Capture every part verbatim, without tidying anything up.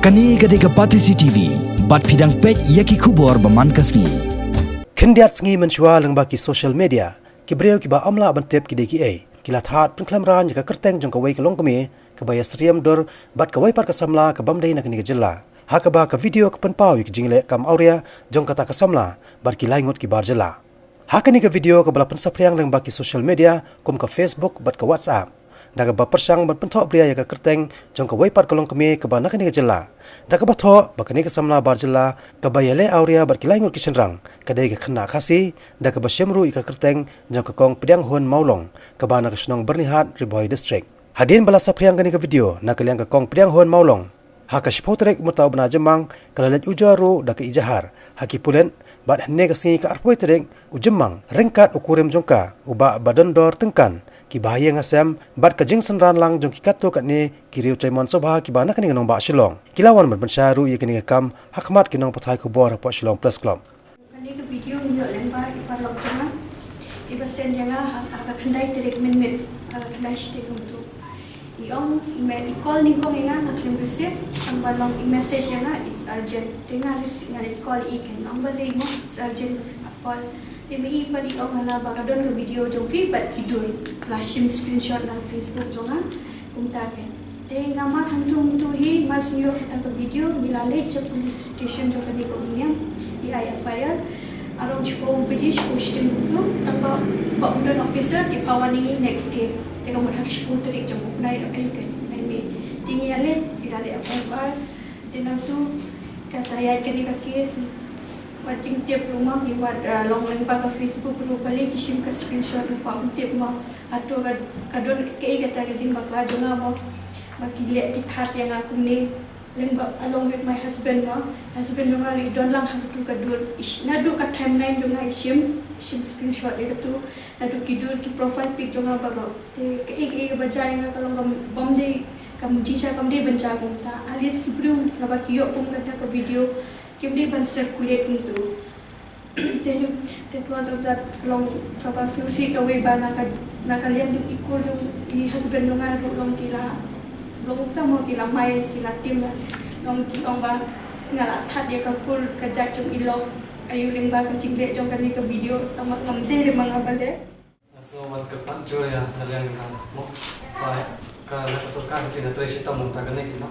Kane ka dei ka Batesi T V, bad phi dang peit ïa ki khubor ba man ka sngi. Khyndiat sngi mynshuwa lyngba ki social media, ki briew kiba ym lah ban tip ki dei kiei, ki la thad pynkhlem rang ïa ka kyrteng jong kawei ka longkmie kaba ïasyriem dur bad kawei pat ka samla ka bym dei na kane ka jylla, ha kaba ka video ka pynpaw ïa ka jingleh kam awria jong kata ka samla bad ki lai ngut ki bar jylla. Ha kane ka video kaba la pynsaphriang lyngba ki social media kum ka Facebook bad ka WhatsApp, da kaba pyrshang ban pynthohbria ïa ka kyrteng jong kawei pat ka longkmie kaba na kane ka jylla, da kaba thoh ba kane ka samla bar jylla kaba ïaleh awria bad ki lai ngut ki shynrang ka dei ka khynnah Khasi, da kaba shim ruh ïa ka kyrteng jong ka Kong Pdianghun Mawlong kaba na ka shnong Byrnihat, Ri Bhoi District. Hadien ba la saphriang kane ka video na ka liang ka Kong Pdianghun Mawlong, ha ka shiphew tarik mynta u bnai Jymmang, ka la leit ujor ruh da ka ijahar ha ki pulit, bad hynne ka sngi ka arphew tarik u Jymmang, ryngkat u kurim jong ka u Bah Badondor Tyngkan, ki bahaïing hasem bad ka jingsynran lang jong ki katto katne ki riew jaimon sngewbha kiba na kane ka nongbah Shillong, ki la wan ban pynshai ruh ïa kane ka kam ha khmat ki nongpathai khubor hapoh Shillong Press Club. Kane ka video ngi ïoh lyngba i paralok jong nga, iba send ïa nga ha, ha ka khyndai tarik mynmiet, ha ka khyndai shiteng kumtu. I ong, i me-, i call nyngkong ïa nga, nga khlem receive, tang ba long i message ïa nga, "It's urgent." Te nga receive, nga i call i, kan ong balei mo, "It's urgent," nga call. Te me i pat i ong nga, ba ka don ka video jong phi bad ki dur. La shim screenshot na Facebook jong nga, kumta kan. Te nga mad hangtu hangtu hi, mar shu ïoh kata ka video, ngi la leit sha police station jong kane ka Umïam, ngi ai F I R. Around shiphew baje, shiphew shiteng kumtu, tang ba, ba ym don officer, ki paw ïa ngi next day. Te ka mut ha ka shiphew tarik jong u bnai, ai ka, bnai May. Te ngi ïaleit, ngi la leit F I R. Te nangtu, ka sa ïaid kane ka case, wat jingtip ruh mo, ngi wad, ah, long lyngba ka Facebook ruh, balei ki shim ka screenshot ruh, ba ym tip mo. Hato ka, ka don kaei kata ka jingbakla jong nga mo, ba ki leh ki thad ïa nga kumne. Lyngba along with my husband mo, husband jong nga ruh i don lang ha katu ka dur. I sh-, naduh ka timeline jong nga i shim, i shim screenshot ïa katu, naduh ki dur, ki profile pic jong nga baroh. Te kaei kaei kaba jia ïa nga ka long kam, bym dei, kam jingshisha kam dei ban jia kumta. At least ki briew naba ki ïoh kum kata ka video, kim dei ban circulate kumtu. Te, te because of that, long kaba sngewsih kawei ba na ka, na ka liang jong i kur jong i husband jong nga ruh long ki la, long kumta mo ki la mai, ki la tim, long ki ong ba nga la thad ïa ka kur ka jait jong i lok. Aïu lyngba ka jingleh jong kane ka video, tang ba ngam dei lem ma nga balei. Nga sngew ban kyrpad jur ïa na liang ka mo, ba ka, na ka sorkar ki na trei shitom na ka bynta kane ki mo.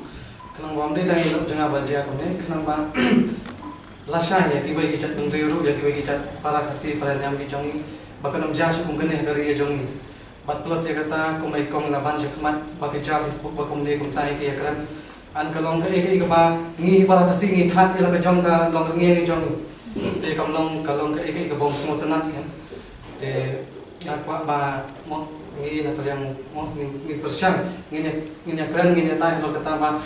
Khnang ba ym dei tang ïa i lok jong nga ba jia kumne, khnang ba lashai ïa kiwei ki jait bynriew ruh, ïa kiwei ki jait para Khasi para niam ki jong ngi, ba kan ym jia shuh kum kane ha ka ri jong ngi. Bad plus ïa kata, kum i kong la ban shakhmat ba ki jia Facebook ba kumne kumta ïa ki ïakren. An ka long kaei kaei kaba ngi para Khasi ngi thad ïa la ka jong ka long ka ngi jong. Te kam long, ka long kaei kaei kaba ym sngewtynnat kan. Te nga kwah ba mo ngi na ka liang mo ngi, ngi pyrshang, ngi ïa, ngi ïakren, ngi ïatai halor kata ba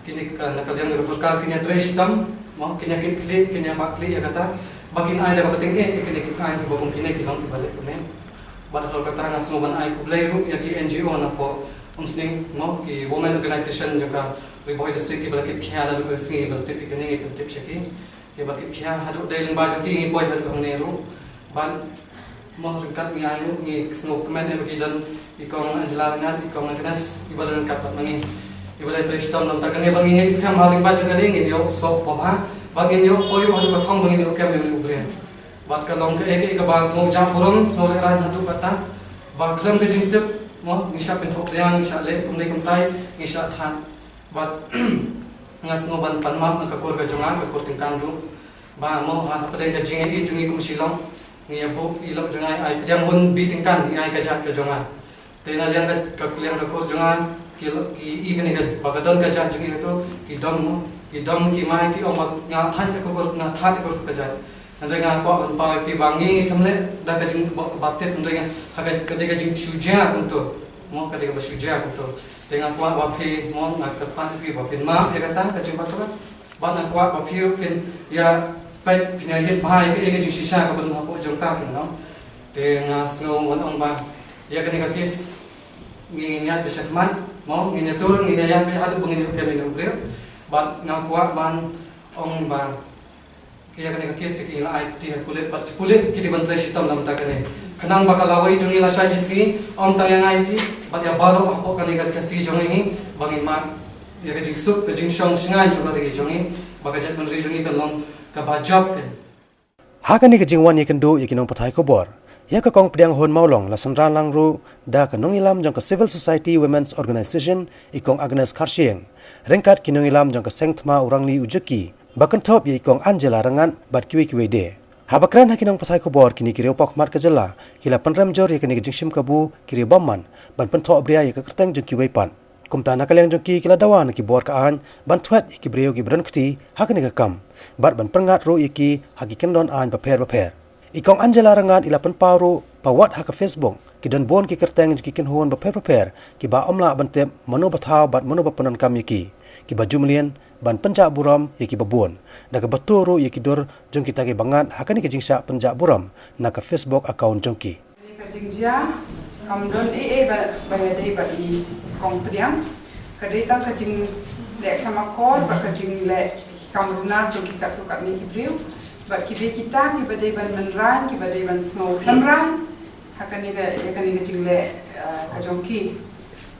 kine ka, na ka liang ka sorkar kin ïatrei shitom mo, kin ïakit khlieh, kin ïabah khlieh ïa kata ba kin ai da kaba tyngeh ïa kine ki, ai kiba kum kine ki long kiba leh kumne. Bad halor kata nga sngew ban ai khublei ruh ïa ki N G O napoh Umsning mo, ki women organization jong ka Ri Bhoi District kiba la kit khia naduh ka sngi ba la tip ïa kane, ngi pyntip sha ki. Kiba kit khia haduh dei lyngba jong ki ngi poi haduh hangne ruh. Bad mo ryngkat ngi ai ruh, ngi sngewkmen ïa ba ki don i kong Angela Ryngat, i kong Agnes, iba la ryngkat bad ma ngi, iba la trei shitom. Namar kane ba ngi ngeit skhem ha lyngba jong kane ngin ïoh soh babha, ba ngin ïoh poi ruh haduh ka thong ba ngin ïoh kem ïa une u briew. Bad ka long kaei kaei kaba sngewjah burom, sngewlehraiñ haduh katta. Ba khlem ka jingtip mo, ngi shah pynthohbria, ngi shah leh kumdei kumtai, ngi shah thad. Bad nga sngew ban pan map na ka kur ka jong nga, ka kur Tyngkan ruh. Ba mo ha, hapdeng ka jingïeit jong ngi kum Shillong, ngi ïa buh i lok jong nga, i ai pdiang bun B Tyngkan, i ai ka jait ka jong nga. Te na liang ka, ka liang ka kur jong nga, ki lo-, ki i kane ka, ba ka don ka jait jong ngi kato, ki dom mo, ki dom ki mai, ki ong ba nga thait ka kur, nga thait ka kur ka jait. Hynrei nga kwah ban paw ïa phi ba ngi, ngi khlem leh da ka jing ba, ba tip, hynrei nga, ha ka, ka dei ka jingshu jia kumto. Mo, ka dei kaba shu jia kumto. Te nga kwah ba phi mo, nga kyrpad ïa phi ba phin map ïa kata ka jingpateng. Bad nga kwah ba phi ruh phin ïa peit, phin ïa ïeit bha ïa ka, ïa ka jingshisha kaba don hapoh jong ka, phin ong. Te nga sngew ban ong ba ïa kane ka case ngin ïaid beit shakhmat mo, ngin ïatur, ngin ïaid beit haduh ba ngin ïoh kem ïa une u briew. Bad nga kwah ban ong ba ïa kane ka case te ki la ai kti ha ki pulit, bad ki pulit ki dei ban trei shitom na ka bynta kane. Khnang ba ka lawei jong ngi lashai shi sngi ym tang ïa nga ïa phi, bad ïa baroh hapoh kane ka Khasi jong ngi ba ngin mad Ïa ka jingsuk, ka jingshong shngaiñ jong ka jong ngi, ba ka jaitbynriew jong ngi kan long kaba jop kan. Ha kane ka jingwan ïakynduh ïa ki nongpathai khubor, ïa ka Kong Pdiang Hun Mawlong la synran lang ruh da ka nongïalam jong ka Civil Society Women's Organisation, i Kong Agnes Kharshiing, ryngkat ki nongïalam jong ka Seng Thma U Rangli U Juki, ba kynthup ïa i Kong Angela Rangad bad kiwei kiwei de. Haba kren ha ki nongpathai khubor kine ki riew pakhmat ka jylla, ki la pynrem jur ïa kane ka jingshim kabu ki riew bymman ban pynthohbria ïa ka kyrteng jong kiwei pat. Kumta na ka liang jong ki, ki la dawa na ki bor ka aiñ ban thwet ïa ki briew kiba don kti ha kane ka kam, bad ban pynngat ruh ïa ki ha ki kyndon aiñ bapher bapher. I Kong Angela Rangad i la pynpaw ruh ba wat ha ka Facebook ki don bun ki kyrteng jong ki kynhun bapher bapher kiba ym lah ban tip mano ba thaw bad mano ba pyndonkam ïa ki, kiba ju mlien ban pynjah burom ïa kiba bun, da kaba tur ruh ïa ki dur jong kita kiba ngat ha kane ka jingshah pynjah burom na ka Facebook account jong ki. Kane ka jingjia kam don ei ei ba, ba ïadei bad i Kong Pdiang. Ka dei tang ka jingleh khlem akor bad ka jingleh kam runar jong ki katto katne ki briew. Bad ki dei kita kiba dei ban mynraiñ, kiba dei ban sngew khlem raiñ ha kane ka, ïa kane ka jingleh, eh, ka jong ki.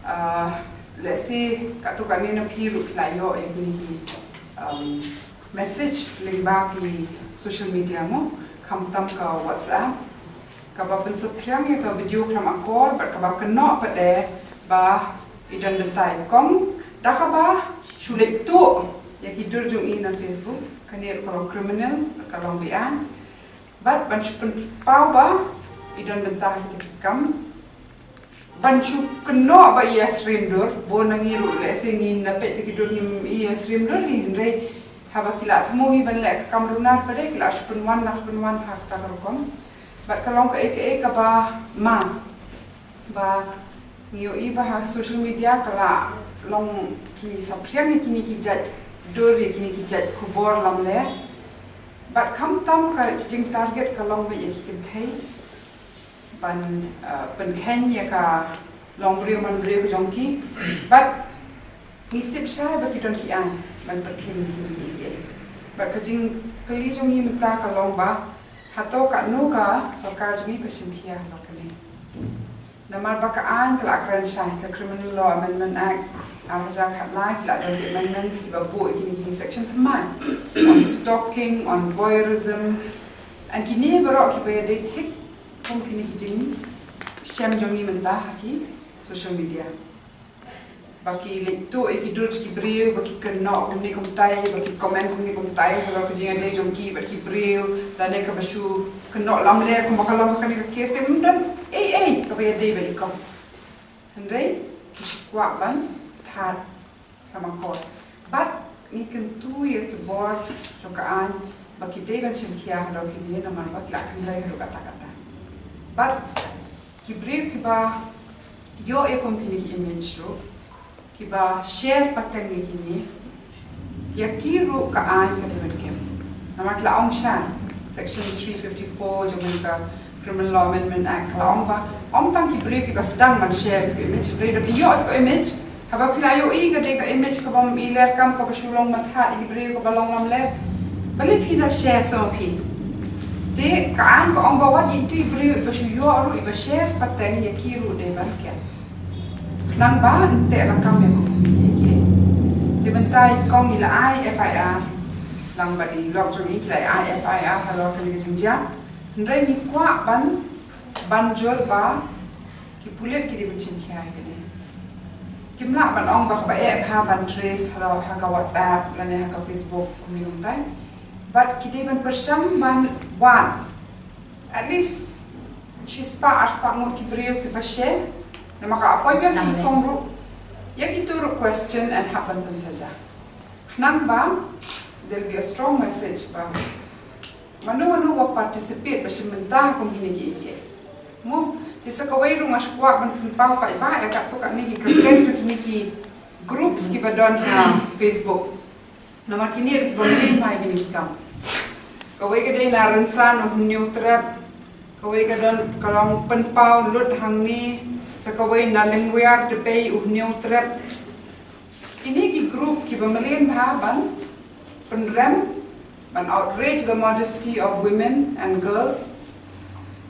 Ah, lehse katto katne na phi ruh phi la ïoh ïa kine ki, um, message lyngba ki social media mo, khamtam ka WhatsApp, kaba pynsaphriang ïa ka video khlem akor bad kaba kynnoh pat de ba i don bynta i kong, da kaba shu leit tuh ïa ki dur jong i na Facebook. Kane ruh ka long criminal, ka long be-aiñ. Bad ban shu pynpaw ba i don bynta ha kita ki kam, ban shu kynnoh ba i ïasyriem dur. Bun na ngi ruh lehse ngin ïa peit ïa ki dur ngim ïasyriem dur hi, hynrei haba ki la thmu hi ban leh ka kam runar pat de ki la shu pynwan, la pynwan ha kata ka rukom. Bad ka long kaei kaei kaba ma, ba ngi ïohi ba ha social media ka la long ki saphriang ïa kine ki jait dur, ïa kine ki jait khubor lamler. Bad khamtam ka jingtarget ka long ba ïa ki kynthei ban, uh, pynkheiñ ïa ka longbriew manbriew ka jong ki. Bad ngi tip shai ba ki don ki aiñ ban pynkheiñ ïa kine kiei kiei. Bad ka jingkylli jong ngi mynta ka long ba hato katno ka sorkar jong ngi ka shim khia halor kane. Namar ba ka aiñ ka la kren shai, ka Criminal Law Amendment Act ar hajar khatlai, ki la don ki amendments kiba buh ïa kine ki section thymmai, on stalking, on voyeurism, and kine baroh kiba ïadei thik kum kine ki jingshem jong ngi mynta ha ki social media. Ba ki leit tuh ïa ki dur ki briew, ba ki kynnoh kumne kumtai, ba ki comment kumne kumtai halor ka jingïadei jong ki bad ki briew, lane kaba shu kynnoh lamler kumba ka long ha kane ka case, te ym don ei ei kaba ïadei bad i kong. Hynrei ki shu kwah ban thad ha ma court. Bad ngi kyntu ïa ki bor jong ka aiñ ba ki dei ban shim khia halor kine, namar ba ki la kynrei haduh katta katta. Bad ki briew kiba ïoh ïa kum kine ki image ruh, kiba share pateng ïa kine, ïa ki ruh ka aiñ ka dei ban kem. Namar ki la ong shai, section three fifty-four jong ka Criminal Law Amendment Act ka la ong ba ym tang ki briew kiba sdang ban share ïa ka image, hynrei da phi ïoh ïa ka image, haba phi la ïohi ka dei ka image kaba ym i ler kam, kaba shu long ban thad ïa ki briew, kaba long lamler, balei phi la share sa ma phi? Te ka aiñ ka ong ba wat ïa itu i briew iba shu ïoh ruh iba share pateng ïa ki ruh dei ban kem. Khnang ba ym teh lakam ïa kum kine kiei kiei. Te mynta i kong i la ai F I R, lang bad i lok jong i ki la ai F I R halor kane ka jingjia. Hynrei ngi kwah ban, ban jur ba ki pulit ki dei ban shim khia ïa kane. Kim lah ban ong ba kaba eh bha ban trace halor ha ka WhatsApp lane ha ka Facebook kumne kumtai. Bad ki dei ban pyrshang ban wad at least shispah arspah ngut ki briew kiba share. Namar ka appointment jong i kong ruh, ïa kito ruh question and hap ban pynsaja. Khnang ba there'll be a strong message ba mano mano ba participate ba shim bynta ha kum kine kiei kiei. Mo, te sa kawei ruh nga shu kwah ban pynpaw paidbah ïa katto katne ki kyrteng jong kine ki groups kiba don ha Facebook. Namar kine ruh kiba mlien bha ïa kine ki kam. Kawei ka dei na Rynsan U Hynñiewtrep. Kawei ka don ka long Pynpaw Lut Hangne. Sa kawei na Lyngwiar Tpei U Hynñiewtrep. Kine ki group kiba mlien bha ban pynrem, ban outrage the modesty of women and girls.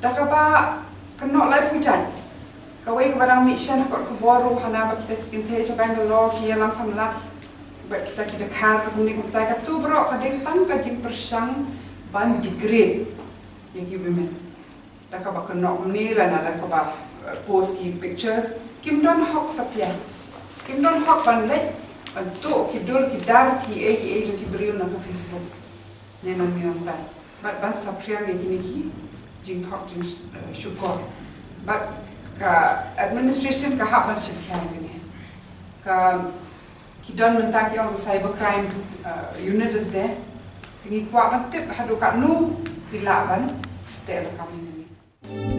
Da kaba kynnoh laiphew jait. Kawei kaba dang mih shen ha kot khubor ruh, hana ba kita ki kynthei sha Bangalore ki ïalam samla. Kita ki dkhar kumne kumta, kato baroh ka dei tang ka jingpyrshang ban degrade ïa ki women. Da kaba kynnoh kumne lane da kaba, eh, post ki pictures, kim don hok satia. Kim don hok ban leit ban tuh ki dur ki dar kiei kiei jong ki briew na ka Facebook ne nangta. Bad ban saphriang ïa kine ki jingthok jing, eh, shukor. Bad ka administration ka hap ban shim khia ïa kine. Ka, ki don mynta ki ong cybercrime, eh, unit is there. Te ngi kwah ban tip haduh katno ki lah ban teh lakam ïa kine.